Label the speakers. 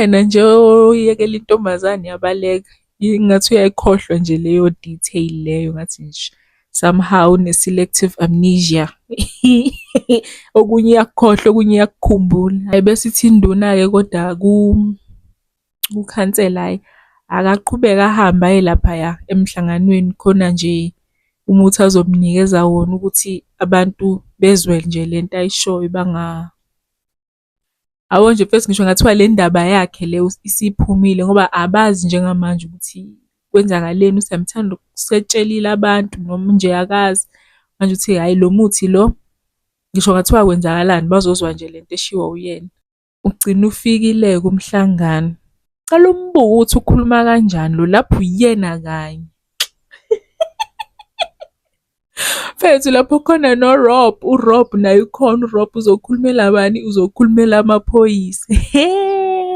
Speaker 1: Yena nje oyekela intombazane yabaleka, ingathi uyayikhohlwa nje leyo detail leyo ngathi nje somehow une-selective amnesia. Okunye uyakukhohlwa, okunye uyakukhumbula. Hhayi bese ithi induna-ke koda kukhansela hhayi, akaqhubeke ahambe aye laphaya emhlanganweni khona nje umuthi azomnikeza wona ukuthi abantu bezwe nje lento ayishoyo . Yabo nje mfethu ngisho kungathiwa le ndaba yakhe le isiphumile ngoba abazi njengamanje ukuthi kwenzakaleni, uSiyamthanda usetshelile abantu noma nje akazi. Manje uthi hhayi lo muthi lo, ngisho kungathiwa kwenzakalani bazozwa nje lento eshiwo uyena. Ugcine ufikile-ke umhlangano. Cela umbuke ukuthi ukhuluma kanjani lo lapho uyena kanye. Mfethu lapho khona no-Rob, uRob naye ukhona, uRob uzokhulumela bani? Uzokhulumela amaphoyisa. Hhe!